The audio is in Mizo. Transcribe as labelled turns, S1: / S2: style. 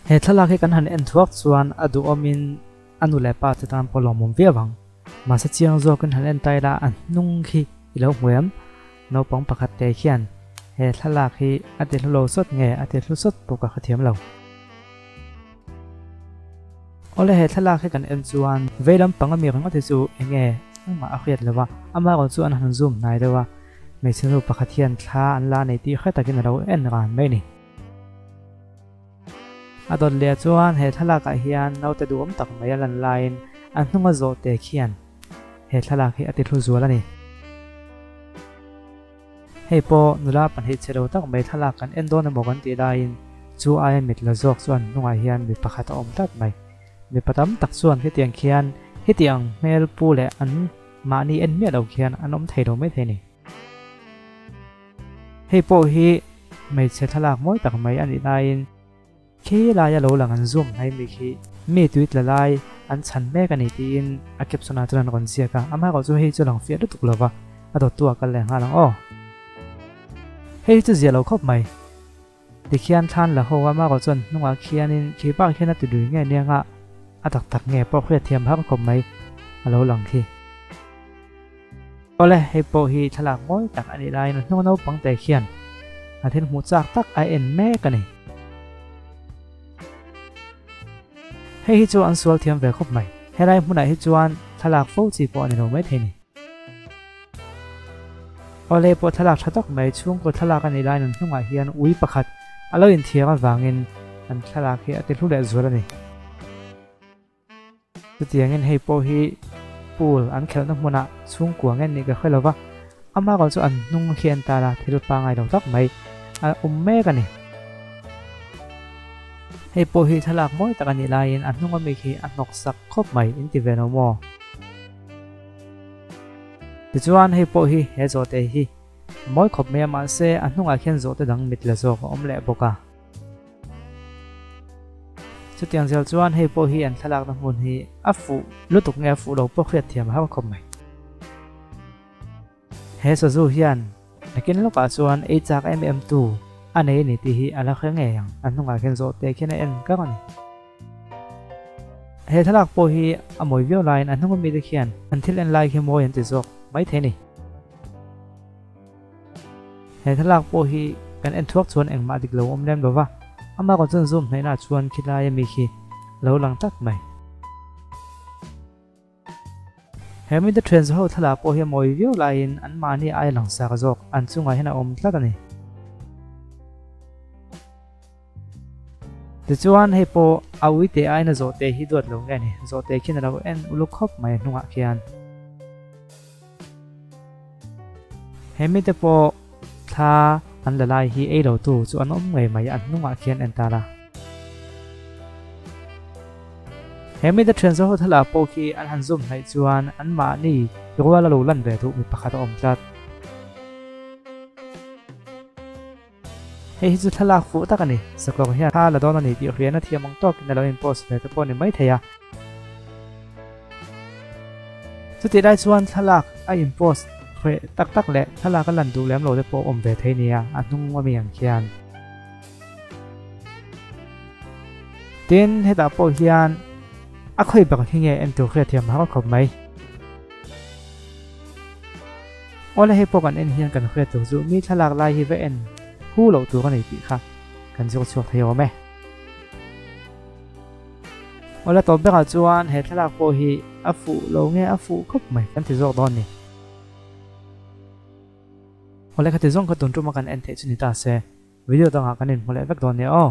S1: He thlalak hi kan han en thuak chuan a duhawmin a nu leh pa te tan pawh lawmawm viau ang. Mahse chiang zawkin han en ta ila a hnung khi i lo hmu em? Naupang pakhat te khian he thlalak hi a ti hlu lo sawt nge a ti hlu sawt pawh ka hrethiam lo. Awle he thlalak hi kan en chuan vei lampang ami ringawt hi chu enge engmah a hriat lo a, amaherawh chu an han zoom hnai deuh a, hmeichhe nu pakhat hian thla an la nei tih hre takin a lo en ran mai a ni. A dawt leh chuan he thlalakah hian naute duhawm tak mai a lan laiin a hnunga zawhte khian he thlalak hi a ti hlu zual a ni. Hei pawh nula pahnih chhe lo tak mai thlalak kan en dawn emaw kan tih laiin chu aia mit la zawk chuan hnungah hian mi pakhat a awm tlat mai. Mipa tam tak chuan hetiang khian hetiang hmel pu leh an mahni en miah lo khian an awm thei lo maithei a ni. Hei pawh hi hmeichhe thlalak mawi tak mai a nih laiin khi laia lo lang an zoom hnai mi khi mi tui tla lai an chhan mek a ni tiin a caption ah chuan an rawn ziak a, amaherawh chu hei chu lang fiah lutuk lova a dawttu ah kal leh nghal ang aw. Hei hi chu zia lo khawp mai. Tikhian thlan la ho a, amaherawh chuan hnungah khianin khi bak hian a ti lui nge nia nga a tak tak nge pawh hriat thiam har khawp mai a lo lang khi. Awle, hei pawh hi thlalak mawi tak a nih laiin a hnung naupang te khian a thil hmuh chak tak a en mek a ni. Hei hi chu an sual thiam ve khawp mai. Helai hmunah hi chuan thlalak fo chi pawh a ni lo maithei ni. Awle pawh thlalak tha tak mai chhungkaw thlalak a nih laiin an hnungah hian ui pakhat a lo inthiam avangin an thlalak hi a ti hlu leh zual a ni. Chutiangin hei pawh hi pool an khelhna hmunah chhungkua nge nih ka hre lo va, amah erawh chu an hnung hian ta la thil pangai lo tak mai a awm mek a ni. Hei pawh hi thlalak mawi tak a nih laiin a hnunga mi khi a hnawk sak khawp mai in ti ve lo maw? Tichuan hei pawh hi he zawhte hi mawi khawp mai a mahse a hnungah khian zawhte dang mit la zawk a awm leh bawk a. Chutiang zel chuan hei pawh hi an thlalakna hmun hi a fuh lutuk nge a fuh lo pawh hriat thiam a har khawp mai. He sazu hian nakin lawkah chuan ei chak em em tu a nei a ni tih hi a la hre ngei ang, a hnungah khian zawh te khian a en kar a ni. He thlalak pawh hi a mawi viau laiin a hnunga mite khian an thil en lai khi mawi an ti zawk maithei a ni. He thlalak pawh hi kan en thuak chuan engmah dik lo awm lem lo va, amah kawt chuan zoom hnaihna ah chuan khilai ami khi lo lang tlat mai. He mite thian zawho thlalak pawh hi a mawi viau laiin anmahni ai langsak zawk an chungah hian a awm tlat a ni. Tichuan hei pawh a uite aiin a zawhte hi duat lo nge ni, zawhte khian a lo en uluk khawp mai a hnungah khian. He mite pawh thla an la lai hi ei lo tu chu an awm ngei mai an hnungah khian en ta la. He mite thian zawho thlalak pawh khi an han zoom hnaih chuan anmahni rual a lo lan ve duh mi pakhat a awm tlat. Hei hi chu thlalak fuh tak a ni. Sakawr hian thla la dawn a ni tih rian a thiam ang tawkin a lo in-post ve te pawh a ni maithei a. Chutih lai chuan thlalak a in-post hreh tak tak leh thlalak a lan duh lem lo te pawh awm ve thei nia a hnung ami ang khian. Tin, hetah pawh hian a khawi ber hi nge en tur hriat thiam har khawp mai. Awle hei pawh kan en hian kan hriat tur chu mi thlalak lai hi va en hu loh tur a nei tih kha kan zir chhuak thei awm e. Awle tawp berah chuan he thlalak pawh hi a fuh lo nge a fuh khawp mai kan ti zawk dawn ni. Awle khati zawng kha tun tuma kan en theih chu ni ta se video dangah kan inhmu leh vek dawn nia aw.